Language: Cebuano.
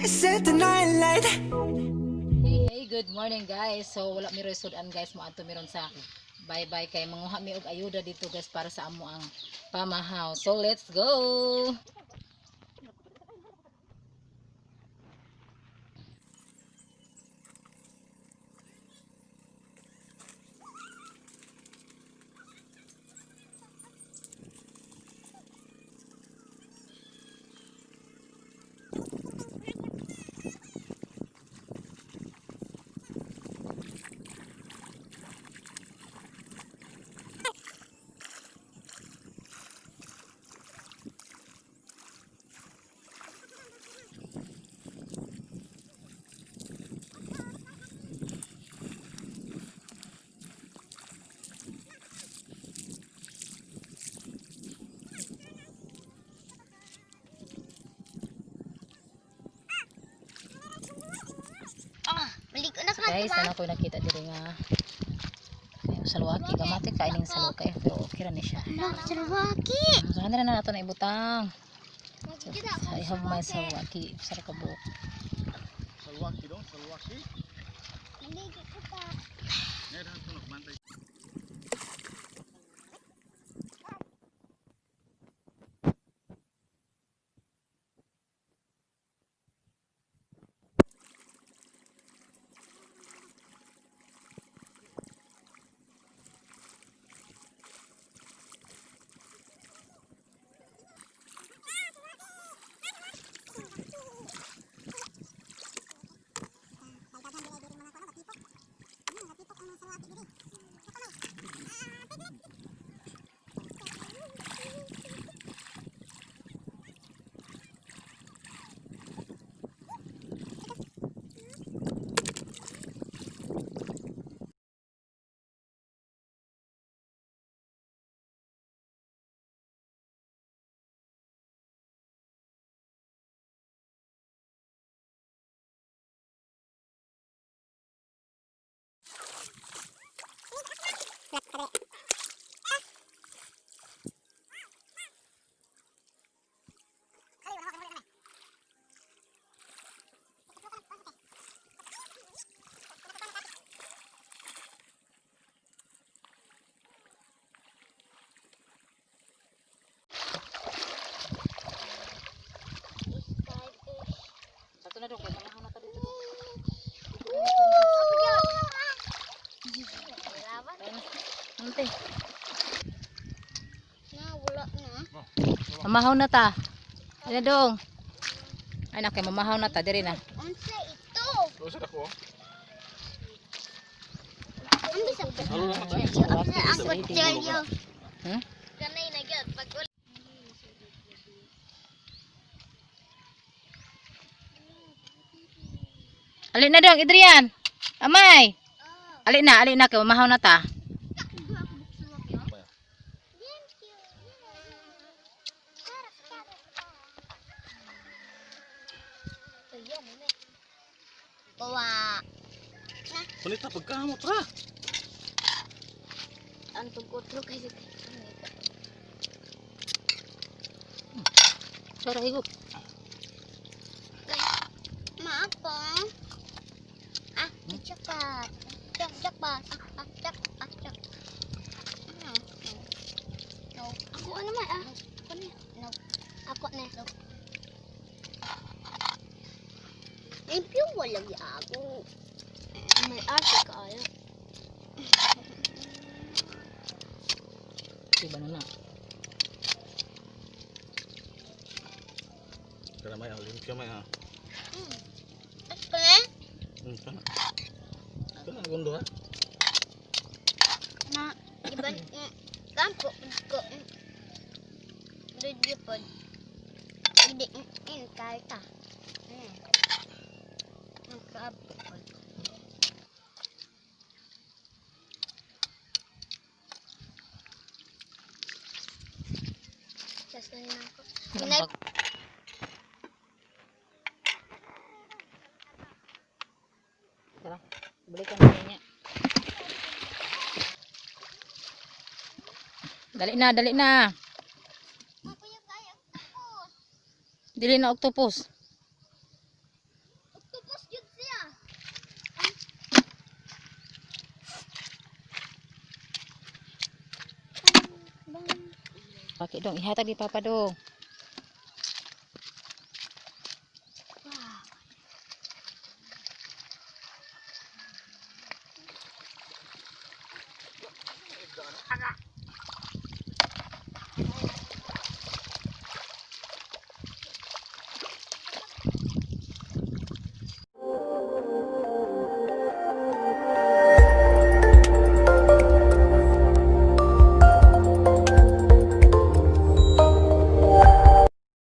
Set the night light. Hey, hey, good morning, guys. So wala mi sudan, guys, mo adto miron sa bye-bye kay manguha mi og ayuda dito, guys, para sa amo ang pamahaw. So let's go. Ah, maligo na So ka, guys, diba? ano ko nakita diri nga salwaki gamati kaining salukay pero okay ra ni siya. No, salwaki. So ano na nato na ibutang. So, Magigita ako I have my salwaki sa kabuok. Salwaki dong, salwaki. Maligo ko pa. Ngayon ito nagbantay. Ato na dong kay mamahaw na ta dito. Ante. Na, wala na. Mamahaw na ta. Ano dong? Ay na kay mamahaw na ta diri na. Unsa ito? Dosa ako. Ang bisa pa. Halo na ka. Ang kutsilyo. Hmm? Kanay na gyud pag wala. Ali na dong, Adrian. Amay. Ali na kay mamahaw na ta. Bawa. Panita pagkamot ra. Ang tugotro kasi Sara higop. Maapa. Ah, jackpot. Jack, jackpot. Ah, ah, jack, ah, jack. No. No. Ako ano man ah. Ako na. No. Ako na. No. Limpyo wala lagi ako. May arte kaayo. Diba na na. Kada may ang limpyo may ha. Ako na. Kana. Kana gundo ha. Na, di ba, kampo ko, video po, hindi, karta. Ang kampo po. Tapos na ako. Pinay- Tara, balikan na niya. Dali na, dali na. Ako yung kaya octopus. Dili na octopus. Paki dong, ihatag ni Papa dong.